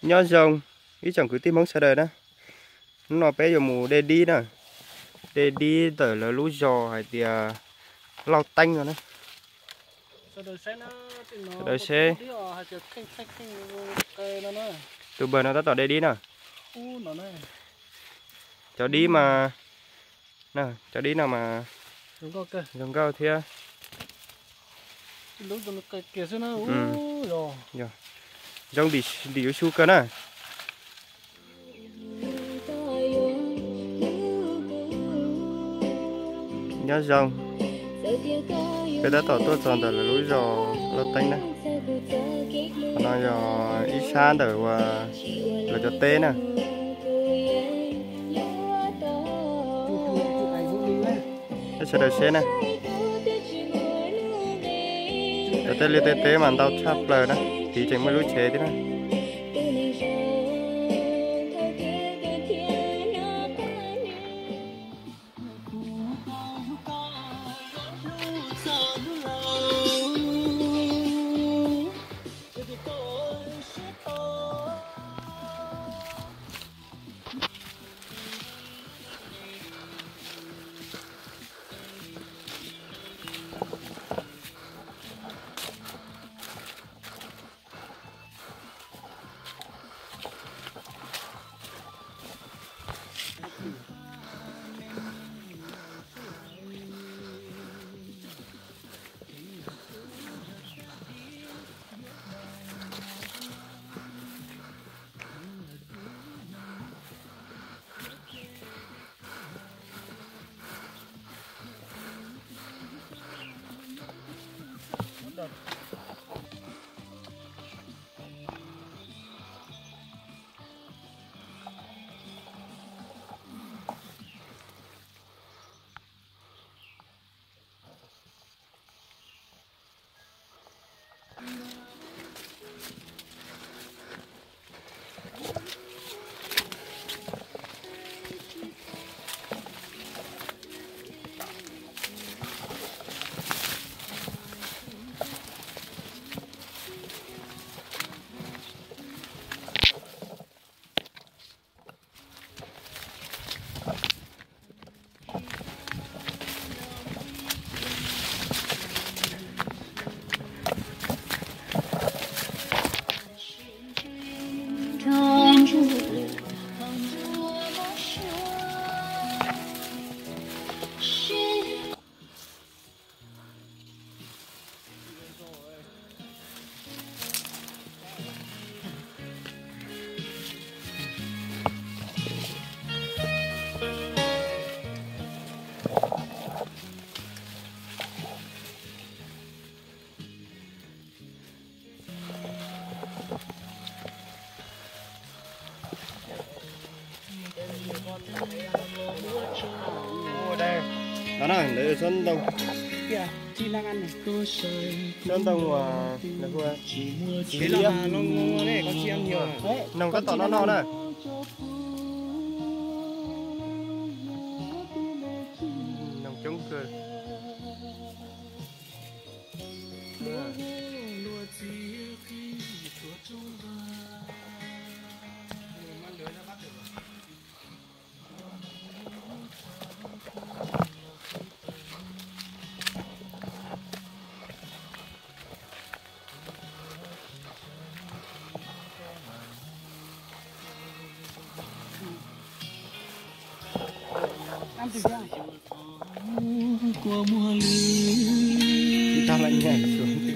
Nyob zoo ib tsoom kwv tij Hmoob sawv daws na. Hnub no peb yuav mus de dib na. De dib ntawm lawv lub zos hais tias Lauj Teeb no na. Sawv daws seb, tus npawg no tab tom de dib na. Cov dib mas, cov dib no mas zoo nkauj thiab. Zoo dim yuav su kawg na. Nyob zoo, peb tab tom tuaj txog ntawm lawv lub zos Lauj Teeb na. Qhov no yog ib sab ntawm uas lawv cov teb na. Sawv daws seb na. Cov tej liaj tej teb mas ntau tshaj plaws na, tid tseem muaj lub tsev thiab na. No na, lawv xob ntoo, xob ntoo uas lawv hu ua noog tab tom noj noj na. Noog coob kawg. Tag lawm, nyeem xyuas twj.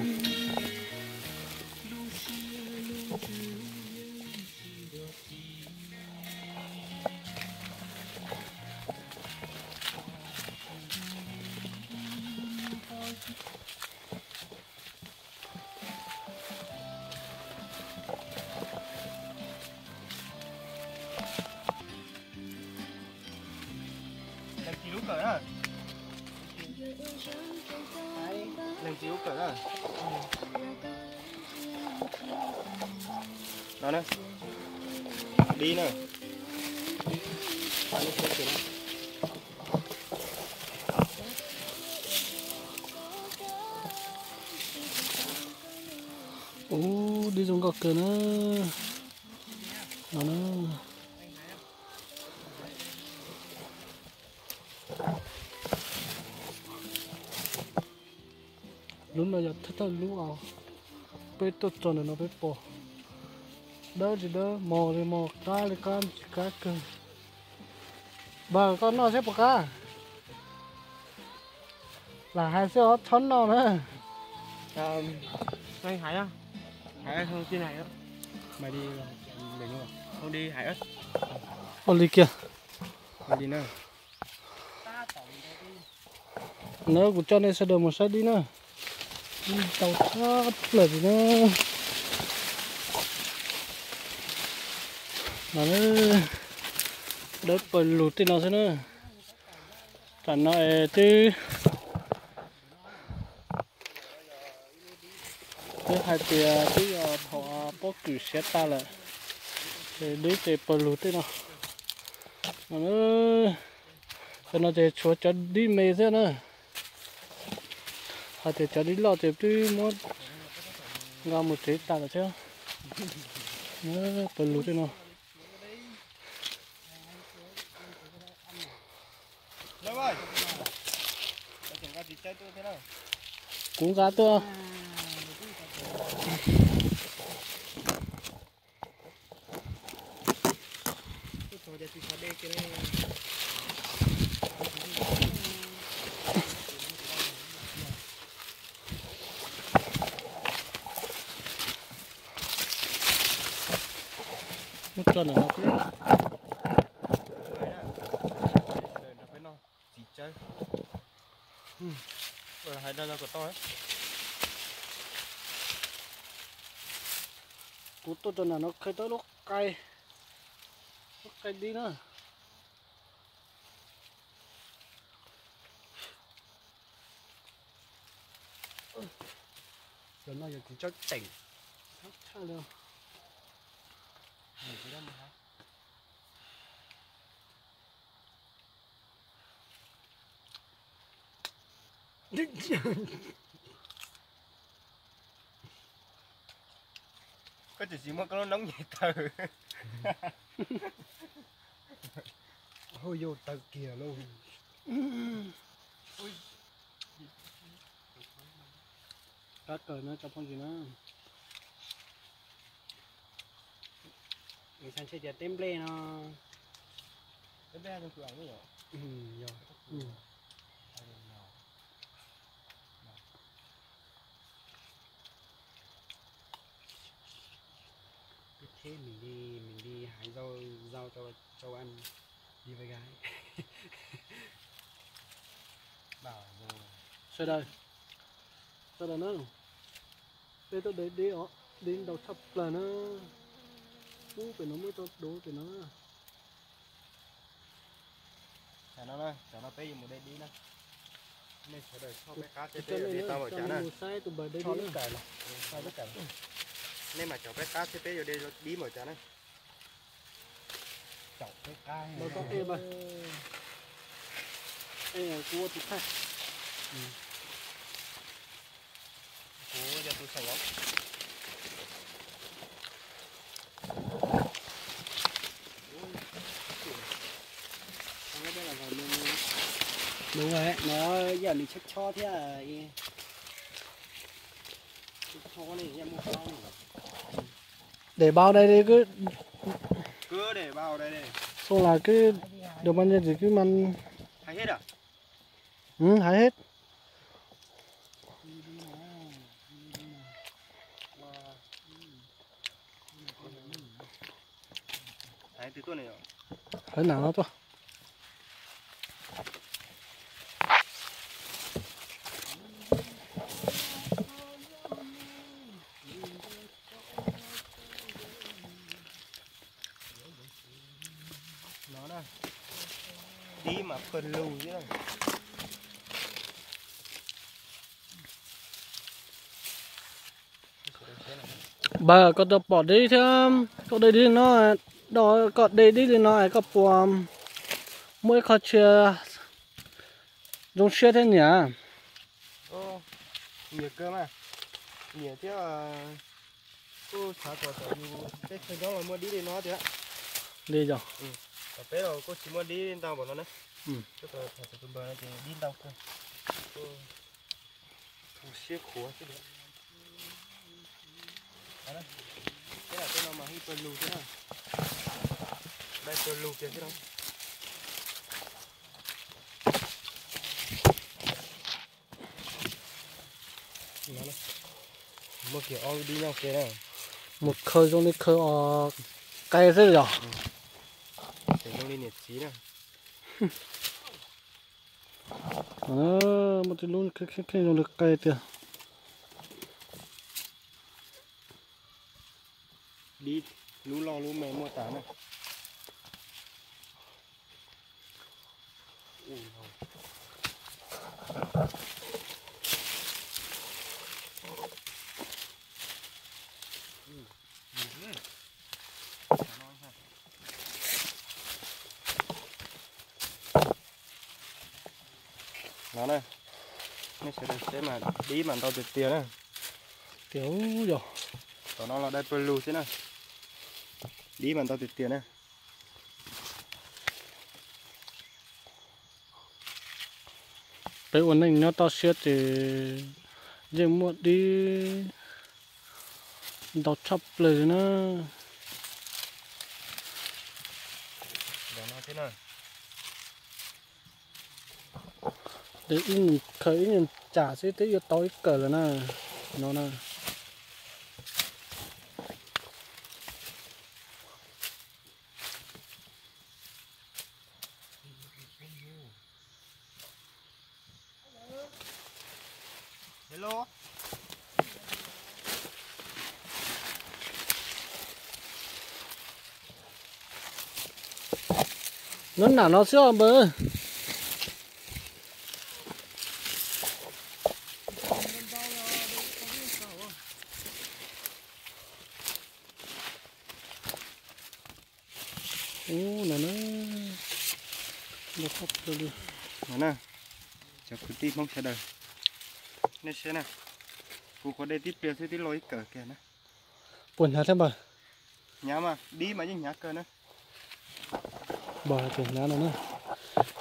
Leej txiv lub kawm na. Leej txiv lub kawm na. No na. Dib na. Ub, dib zoo nkauj kawg na. Lub no yog thawj thawj lub os. Peb tuaj txog ntawm no peb pom dawb tsis dawb, mos li mos, qab li qab tsis qab kawg. Npawg, koj noj seb puas qab. Lam hais xwb os, txhob noj na. Ua li kiag. Na, kuv coj nej sawv daws mus saib dib na. Dib ntau tshaj plaws li na. No, dawb paug lug tej no xwb na. Tam no es twb, twb hais tias twb yog thaum pob kws siav tag lawm, ces dib ces paug lug tej no. Tam no ces tshuav cov dib me xwb na. Hais tias cov dib loj ces twb muab nqa mus tsev tas lawm thiab. Paug lug tej no. Kuv nqa tuaj. Muab tso ntawm no xwb. Txiv tsawb. Hais da kom tau. Kuv tuaj rau nram no khawb tau lub qai, lub qai dib na. Cov no yog txiv tsawb teem. Tshaj li. Koj tsis muab koj lub noob nyem taw. Hauj yau taw kiag lauj. Qab kawg na cov phooj ywg na. Xav ntshe tias teb nplej no. Cứ thế mình đi, mình đi hái rau, rau cho châu ăn đi với gái. Sawv daws, sawv daws na, peb tuaj de dib os, dib ntau tshaj plaws na. Ub, pem no muaj tau dub pem no. Tam no, tam no peb yuav mus de dib na. Nej sawv daws tso peb qab thiab peb yuav de tau npaum cas na. Nej mas caum peb qab thiab peb yuav de dib npaum cas na. Caum peb qab. Kuv ua tus thaij. Kuv yog tus seem os. Đúng rồi, nó giờ mình chót chót thế à. Chót chót này, em mua sao này. Để bao đây đi cứ. Cứ để bao đây đi. Không là cứ được bao nhiêu thì cứ mang. Hái hết à? Ừ, hái hết. Hái từ tuần này rồi. Hái nặng nó tuh. No na, dib mas pawg lug thiab. Npawg, koj tau pom dib thiab, koj de dib no, koj de dib li no es koj puas muaj ib qho txhia zoo siab thiab nyiam? Nyiam kawg mas, nyiam thiab. Kuj xav kom thaum yus teb chaws nyob los muaj dib li no thiab. Li yog. Peb los kuj tsis muaj dib ntau npaum no na. Tus npawg no ces dib ntau kawg. Siab khuav xwb. Tej no mas ib pawg lug xwb na. Dai pawg lug kiag xwb na. Muaj kiag ob lub dib nyob ke na. Mus khaws zoo li khaws os, qe xwb yog. Ces zoo li niam txiv na. Muaj tej lub kheej kheej zoo li qe tiag. Dib lub loj lub me muaj tas na. No na, nej sawv daws seb mas dib mas ntau tiag tiag na. Tiag yog. Tom no los dai pawg lug xwb na. Dib mas ntau tiag tiag na. Peb ua neej nyob toj siab ces yeej muaj dib ntau tshaj plaws li na. Ces ib nyuag khaws ib nyuag tsam xwb twb yuav tau ib kawm lawm na. No na. Hello. Nyob nram no xwb os npawg. Ub, no na, no na, cov kwv tij Hmoob sawv daws, nej saib na, kuv qhov dej tib pliag xwb twb loj ib kawm kiag na. Puas hnyav thiab npawg? Hnyav mas, dib mas yeej hnyav kawg na. Npawg hais tias hnyav no na.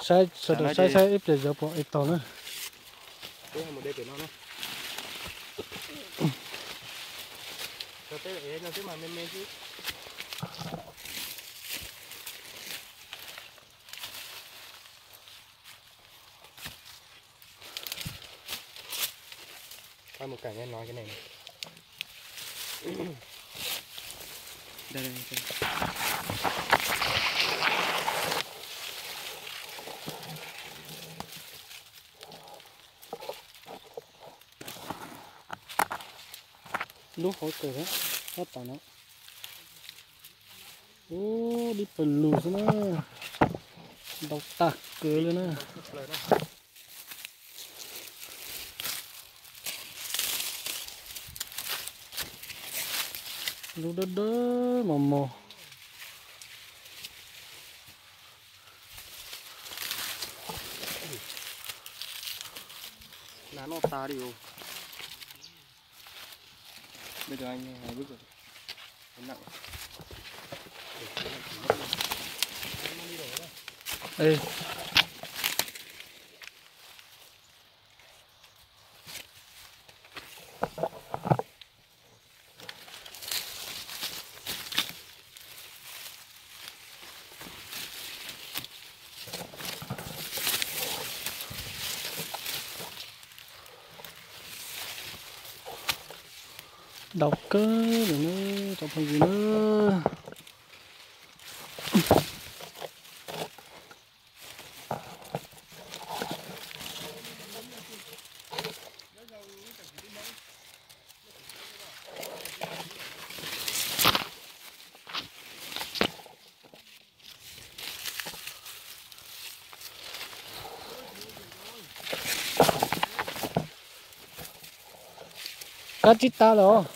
Saib, sawv daws saib saib ib pliag zawv puas ev tau na. Peb mus de pem no na. Cov peb ev no xwb mas me me xwb. Mus kam no. Lub hauv kawg, tab tom no. Ub, dib pawg lug xwb na. Ntau tag kawg li na. Lub dawb dawb mos mos. Nas noj tas li os. Ntau kawg li na, cov phooj ywg na. Kab tsib tas lawm os.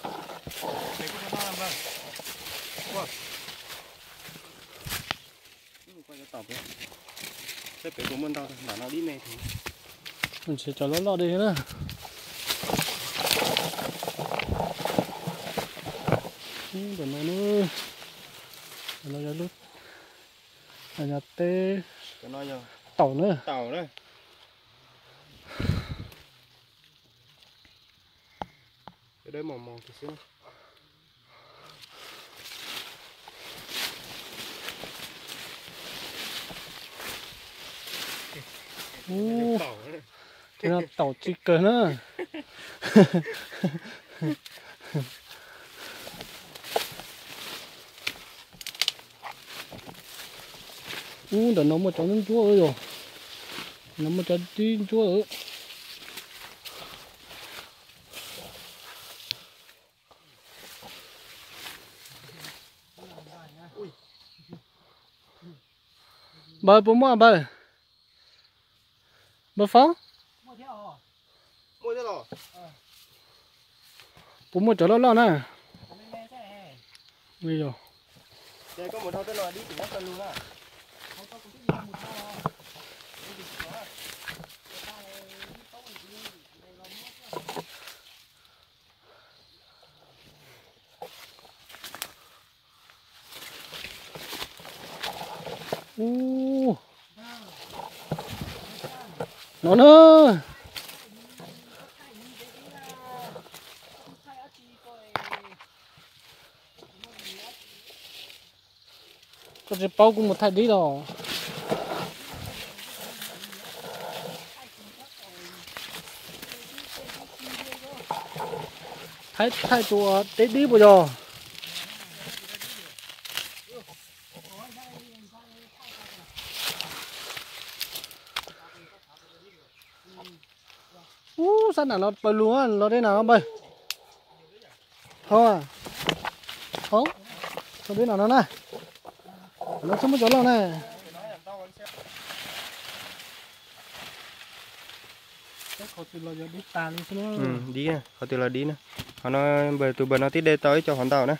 Ntshe cov loj loj deb na. Ntawm no, no yog lub Nyob teb taum na. Ub, no taum tsis kawg na. Ub, ntawm no muaj cov ntsuab yom. No muaj cov tib ntsuab. Npawg puas muaj npawg? Npawg Fob? Puas muaj cov loj loj na? Ub, no na. Koj tsis paub kuv mus thaij dib los? Thaij, thaij tus teb dib puas yog? Ub, sab nram no pawg lug los deb no npawg. Hov, hov, tau deb no no na. No txhob muab cov loj na. Qhov twg los dib na, qhov twg los dib na. Qhov no npawg, tus npawg no twb de tau ib co hov ntau na.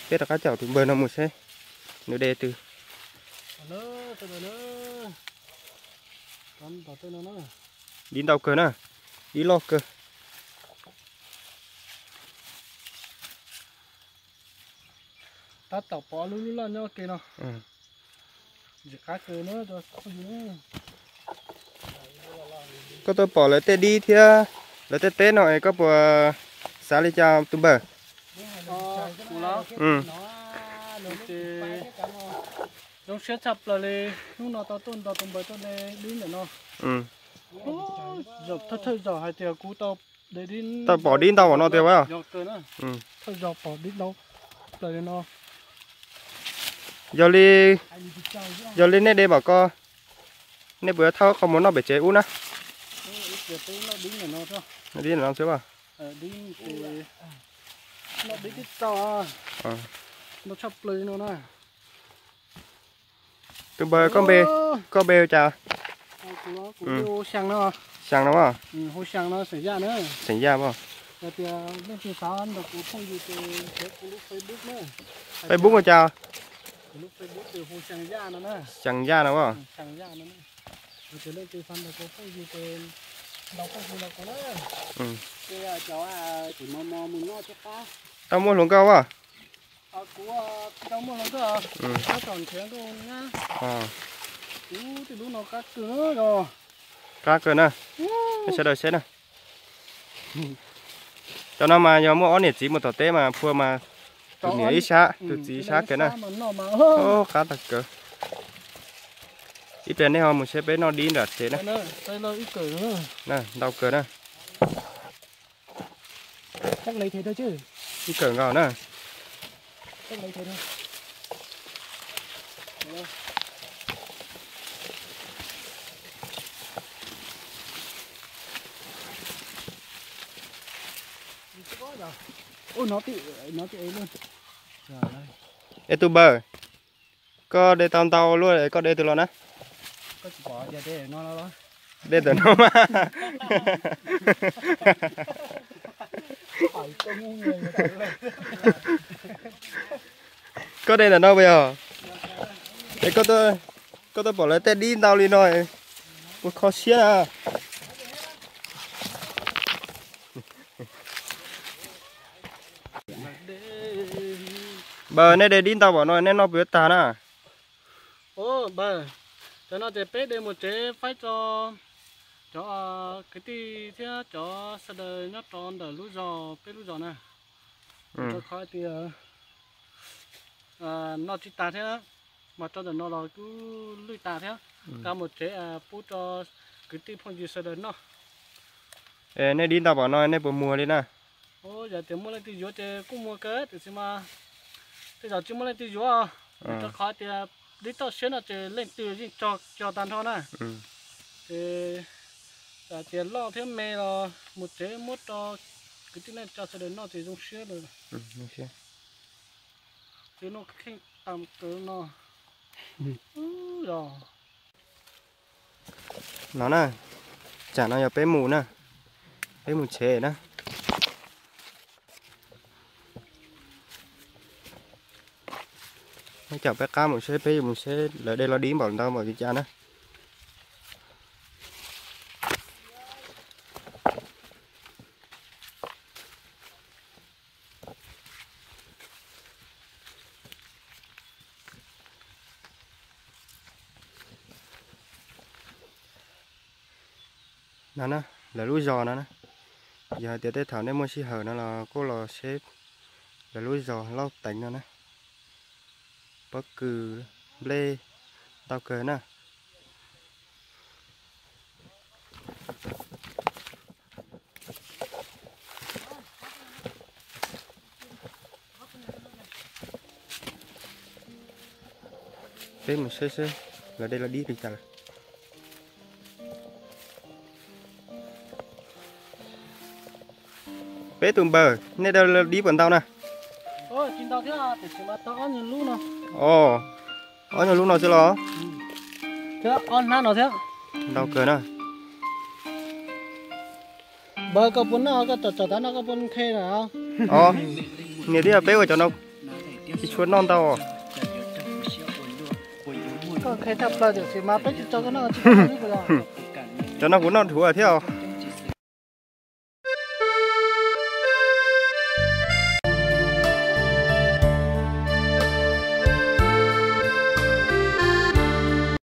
Peb rov qab caum tus npawg no mus seb nws de twg. Dib ntau kawg na, dib loj kawg. Tab tom pom lub lub loj nyob ke no. Ntxim qab kawg na. Koj tuaj pom lawv tej dib thiab lawv tej teb no es koj puas xav li cas tus npawg? Zoo siab tshaj plaws li, hnub no tau tuaj nrog tus npawg tuaj de dib ntawm no. Thawj thawj zaug hais tias kuv tau de dib, tau pom dib ntau no tiag. Thawj zaug pom dib ntau plaws li no. Yog li, yog li nej de pom ko, nej puas yuav thauj qhov mus noj pem tsev ub na? Dib no xwb. Noj dib tib txaus, noj tshaj plaws li no na. Tus npawg, koj npe, koj npe hu cas? Xyaa no. Xyaa no, xeem Yaj na. Xeem Yaj as. Yog tias leej twg xav nrog kuv phooj ywg ces kuv lub Facebook na. Facebook hu cas? Kuv lub Facebook ces hu Xyaa Yaj no na. Xyaa Yaj no as. Yog tias leej twg xav nrog kuv phooj ywg ces nrog phooj ywg nrog kuv na. Ces cov tsis mos mos mus noj thiab qab. Tau muaj hluas nkauj as? Kuv tsis tau muaj hluas nkauj, tab tom nrhiav nkauj nyab. Kuv tej lub no qab kawg os. Qab kawg na. Sawv daws saib na. Cov no mas yog muaj ob niam txiv mus tom teb mas phua mas tus niam ib sab tus txiv ib sab kiag na. Qab tag kawg. Ib pliag nej ho mus saib peb noj dib nram tsev na. Ntau kawg na. Ib kawm nkaus na. Es tus npawg, koj de tau ntau luaj es koj de twg los na? De ntawm no mas. Koj de ntawm no puas yog? Es koj tuaj pom lawv tej dib ntau li no, puas kho siab na? Npawg, nej de dib ntau npaum no nej noj puas yuav tag na? Npawg, cov no ces peb de mus tsev faib rau cov kwv tij thiab cov sawv daws nyob rau ntawm lub zos, peb lub zos na. Rau qhov tias noj tsis tag thiab, mas rau ntawm no los kuj lwj tas thiab. Nqa mus tsev pub rau kwv tij phooj ywg sawv daws noj. Nej dib ntau npaum no nej puas muag li na? Yog tias muaj leej twg yuav ces kuj muag kawg, tiam sis mas tej zaum tsis muaj leej twg yuav, rau qhov tias dib toj siab no ces leej twg yeej cog tag nrho na. Ces tias loj thiab me los mus tsev muab rau kwv tij neej tsa sawv daws noj ces zoo siab lawm. Txiv noj kheej tam kawg no. No na, tsam no yog peb mus na, peb mus tsev na. Neb caum peb qab mus seb peb yuav mus seb lawv de los dib npaum ntau npaum li cas na. No na, lawv lub zos no na. Yog hais tias tej thaum nej muaj sij hawm no los kuj los seb lawv lub zos Lauj Teev no na. Pob kws, nplej ntau kawg na. Peb mus seb seb lawv de los dib li cas lawm. Peb tus npawg, nej de los dib puas ntau na? Ob nyuag lub no xwb los? Ntau kawg na. Npawg, koj puas noj, koj tsom tsom tav no koj puas nqhis na? Niam tij, peb ua cov no tsis tshua noj ntau. Koj nqhis tshaj plaws tiam sis mas peb tsis tso koj noj. Cov no kuv noj dhuav thiab.